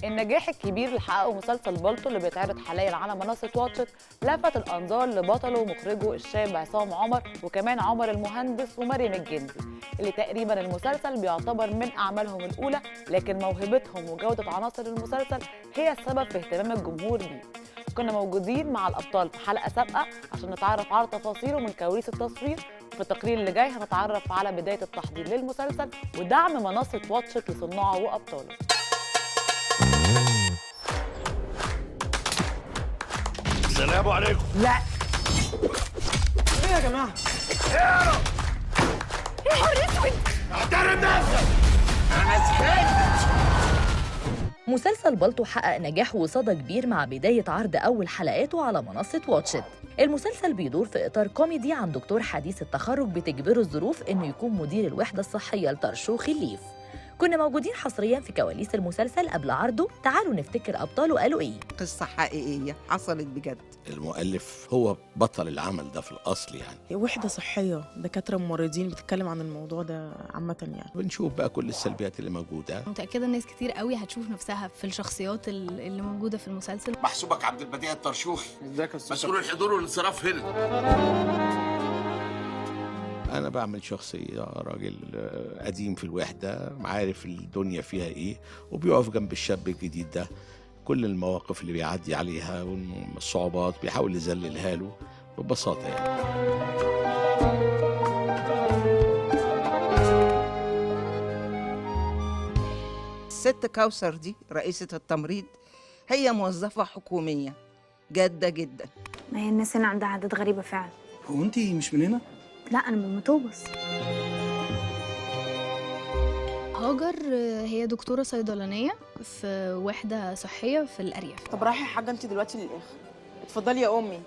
النجاح الكبير اللي حققه مسلسل بالطو اللي بيتعرض حاليا على منصة واتشت لفت الأنظار لبطله ومخرجه الشاب عصام عمر، وكمان عمر المهندس ومريم الجندي، اللي تقريبا المسلسل بيعتبر من أعمالهم الأولى، لكن موهبتهم وجودة عناصر المسلسل هي السبب في اهتمام الجمهور بيه. كنا موجودين مع الأبطال في حلقة سابقة عشان نتعرف على تفاصيله من كواليس التصوير. في التقرير اللي جاي هنتعرف على بداية التحضير للمسلسل ودعم منصة واتشت لصناعة وأبطاله. السلام عليكم. لا ايه يا جماعة؟ ايه يا نهار اسود! احترم نفسك، انا سخنت. مسلسل بالطو حقق نجاح وصدى كبير مع بداية عرض أول حلقاته على منصة واتشت. المسلسل بيدور في إطار كوميدي عن دكتور حديث التخرج بتجبره الظروف إنه يكون مدير الوحدة الصحية لطرشوخ الليف. كنا موجودين حصرياً في كواليس المسلسل قبل عرضه، تعالوا نفتكر أبطاله قالوا إيه. قصة حقيقية حصلت بجد. المؤلف هو بطل العمل ده في الأصل، يعني وحدة صحية، دكاترة ممرضين بتتكلم عن الموضوع ده عامة، يعني بنشوف بقى كل السلبيات اللي موجودة. متأكدة الناس كتير قوي هتشوف نفسها في الشخصيات اللي موجودة في المسلسل. محسوبك عبد البديع الطرشوخي، مسؤول الحضور والانصراف هنا. أنا بعمل شخصية راجل قديم في الوحدة، عارف الدنيا فيها إيه، وبيقف جنب الشاب الجديد ده، كل المواقف اللي بيعدي عليها والصعوبات بيحاول يذللها له ببساطة يعني. الست كوثر دي رئيسة التمريض، هي موظفة حكومية جادة جدا. ما هي الناس هنا عندها عادات غريبة فعلا. هو انت مش من هنا؟ لا أنا من مطوبس. هاجر هي دكتورة صيدلانية في وحدة صحية في الأرياف. طب رايحة يا حاجة انت دلوقتي للآخر. اتفضلي يا أمي،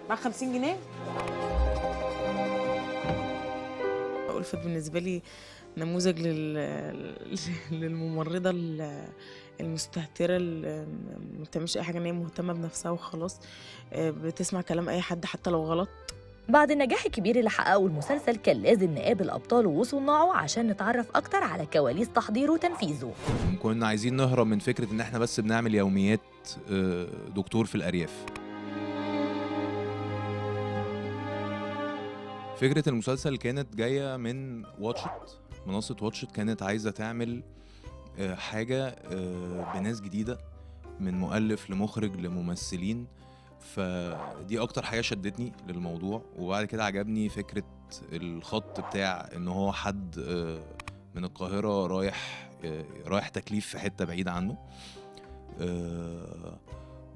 معاك 50 جنيه؟ ألفت بالنسبة لي نموذج للممرضة المستهترة اللي ما بتعملش أي حاجة، إن هي مهتمة بنفسها وخلاص، بتسمع كلام أي حد حتى لو غلط. بعد النجاح الكبير اللي حققه المسلسل كان لازم نقابل أبطاله وصناعة عشان نتعرف أكتر على كواليس تحضيره وتنفيذه. كنا عايزين نهرب من فكرة إن إحنا بس بنعمل يوميات دكتور في الأرياف. فكرة المسلسل كانت جاية من واتشت، منصة واتشت كانت عايزة تعمل حاجة بناس جديدة، من مؤلف لمخرج لممثلين، فدي اكتر حاجة شدتني للموضوع. وبعد كده عجبني فكرة الخط بتاع ان هو حد من القاهرة رايح تكليف في حتة بعيدة عنه.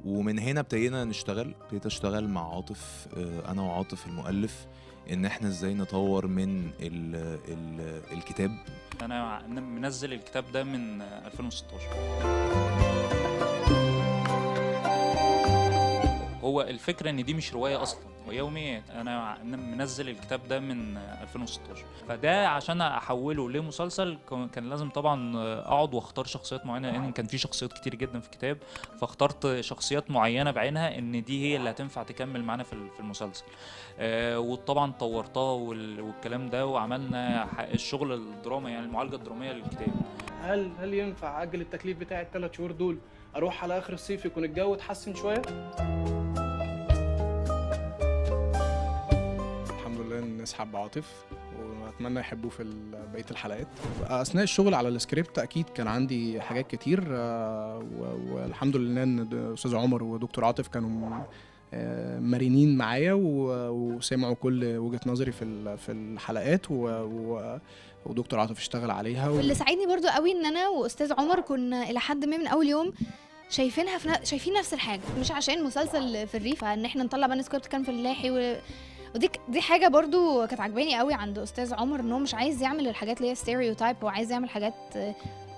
ومن هنا ابتدينا نشتغل، ابتديت اشتغل مع عاطف، انا وعاطف المؤلف، ان احنا ازاي نطور من ال ال الكتاب. انا منزل الكتاب ده من 2016. هو الفكرة إن دي مش رواية أصلاً ويوميات. أنا منزل الكتاب ده من 2016، فده عشان أحوله لمسلسل كان لازم طبعاً أقعد وأختار شخصيات معينة، لأن كان في شخصيات كتير جداً في الكتاب، فاخترت شخصيات معينة بعينها إن دي هي اللي هتنفع تكمل معانا في المسلسل. وطبعاً طورتها والكلام ده، وعملنا الشغل الدراما، يعني المعالجة الدرامية للكتاب. هل ينفع أجل التكليف بتاعي ال3 شهور دول، أروح على آخر الصيف يكون الجو اتحسن شوية؟ الحمد لله الناس حابة عاطف، واتمنى يحبوه في بقية الحلقات. اثناء الشغل على السكريبت اكيد كان عندي حاجات كتير، والحمد لله ان استاذ عمر ودكتور عاطف كانوا مرنين معايا وسمعوا كل وجهة نظري في الحلقات، ودكتور عاطف اشتغل عليها. واللي ساعدني برضو قوي ان انا واستاذ عمر كنا الى حد ما من اول يوم شايفينها شايفين نفس الحاجة، مش عشان مسلسل في الريف ان احنا نطلع بقى سكريبت كان فلاحي ودي حاجة برضو كانت عجباني قوي عند استاذ عمر، ان هو مش عايز يعمل الحاجات اللي هي stereotype، هو عايز يعمل حاجات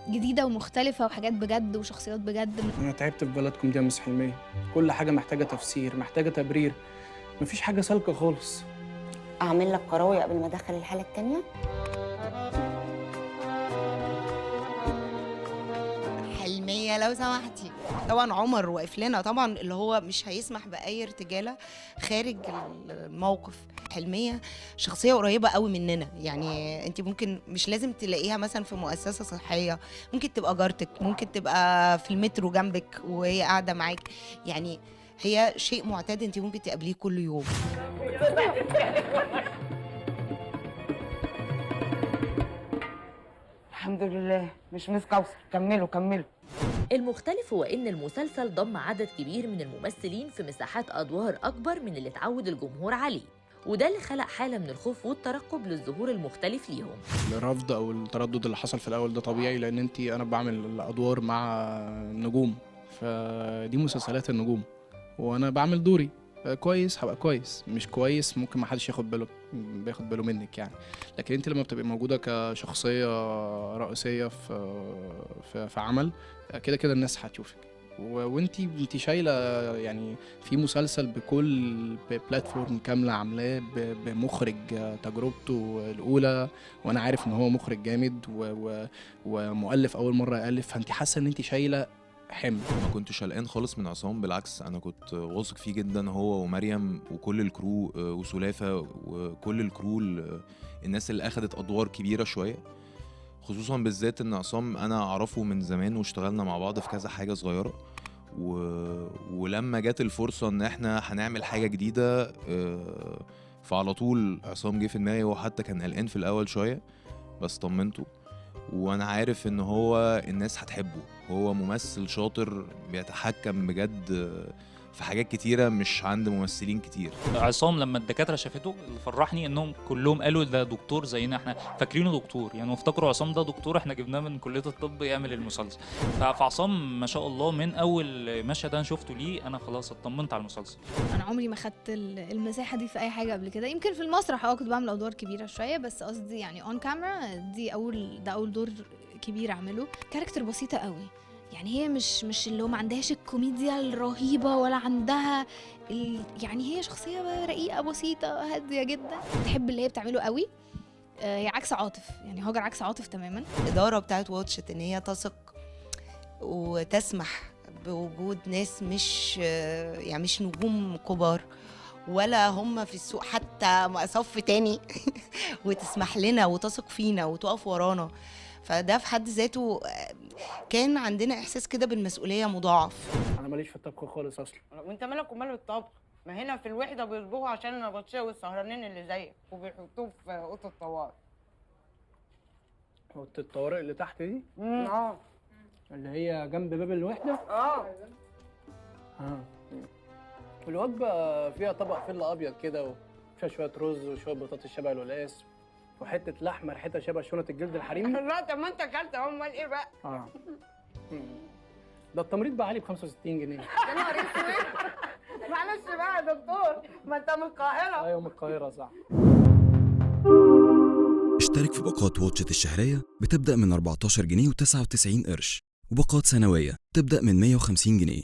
جديدة ومختلفة وحاجات بجد وشخصيات بجد. انا تعبت في بلدكم دي يا مس حلميه، كل حاجة محتاجه تفسير، محتاجه تبرير، مفيش حاجة سالكة خالص. اعمل لك كراويه قبل ما ادخل الحالة الثانية. حلميه حلميه لو سمحتي. طبعا عمر واقف لنا طبعا، اللي هو مش هيسمح باي ارتجاله خارج الموقف. حلميه شخصية قريبه قوي مننا، يعني انت ممكن مش لازم تلاقيها مثلا في مؤسسة صحية، ممكن تبقى جارتك، ممكن تبقى في المترو جنبك وهي قاعدة معاك، يعني هي شيء معتاد انت ممكن تقابليه كل يوم. الحمد لله مش مس كوثر. كملوا كملوا. المختلف هو إن المسلسل ضم عدد كبير من الممثلين في مساحات أدوار أكبر من اللي اتعود الجمهور عليه، وده اللي خلق حالة من الخوف والترقب للظهور المختلف ليهم. الرفض أو التردد اللي حصل في الأول ده طبيعي، لأن أنا بعمل الأدوار مع نجوم، فدي مسلسلات النجوم، وأنا بعمل دوري كويس هبقى كويس، مش كويس ممكن ما حدش ياخد باله منك يعني. لكن انت لما بتبقي موجودة كشخصية رئيسية في في عمل كده كده الناس هتشوفك، وانت شايله يعني في مسلسل بكل platform كاملة عاملاه بمخرج تجربته الاولى، وانا عارف ان هو مخرج جامد ومؤلف اول مرة يالف، فانت حاسه ان انت شايله حمل. ما كنتش قلقان خالص من عصام، بالعكس انا كنت واثق فيه جدا، هو ومريم وكل ال crew وسلافه وكل ال crew، الناس اللي اخدت ادوار كبيرة شوية، خصوصا بالذات ان عصام انا اعرفه من زمان واشتغلنا مع بعض في كذا حاجة صغيرة، ولما جت الفرصة ان احنا هنعمل حاجة جديدة فعلى طول عصام جه في دماغي. هو حتى كان قلقان في الاول شوية بس طمنته، وانا عارف ان هو الناس هتحبه، هو ممثل شاطر بيتحكم بجد في حاجات كتيرة مش عند ممثلين كتير. عصام لما الدكاترة شافته اللي فرحني انهم كلهم قالوا ده دكتور زينا، احنا فاكرينه دكتور يعني، وافتكروا عصام ده دكتور احنا جبناه من كليه الطب يعمل المسلسل. فعصام ما شاء الله من اول مشهد انا شفته ليه انا خلاص اطمنت على المسلسل. انا عمري ما خدت المساحة دي في اي حاجة قبل كده، يمكن في المسرح كنت بعمل ادوار كبيرة شوية، بس قصدي يعني on camera دي اول دور كبير اعمله. character بسيطة قوي يعني، هي مش اللي هو ما عندهاش الكوميديا الرهيبة ولا عندها يعني هي شخصية رقيقه بسيطة هادية جدا، بتحب اللي هي بتعمله قوي. هي عكس عاطف يعني، هاجر عكس عاطف تماما. الادارة بتاعت Watch It ان هي تثق وتسمح بوجود ناس مش يعني مش نجوم كبار ولا هم في السوق حتى صف تاني وتسمح لنا وتثق فينا وتقف ورانا، فده في حد ذاته كان عندنا احساس كده بالمسؤولية مضاعف. انا ماليش في الطبخ خالص اصلا. وانت مالك ومال الطبخ؟ ما هنا في الوحدة بيطبخوا عشان النبطشيه والسهرانين اللي زيك، وبيحطوه في اوضة الطوارئ. اوضة الطوارئ اللي تحت دي؟ اللي هي جنب باب الوحدة؟ الوجبة فيها طبق فل ابيض كده، وفيها شوية رز وشوية بطاطس شبه القلقاس وحتة لحمه ريحتها شبه شنط الجلد الحريمي. لا طب ما انت اكلت اهو، امال ايه بقى؟ ده التمريض بقى علي ب 65 جنيه. يا نهار اسود. معلش بقى يا دكتور، ما انت من القاهرة. ايوه من القاهرة صح. اشترك في باقات واتشت الشهرية بتبدا من 14 جنيه و99 قرش، وباقات سنوية تبدا من 150 جنيه.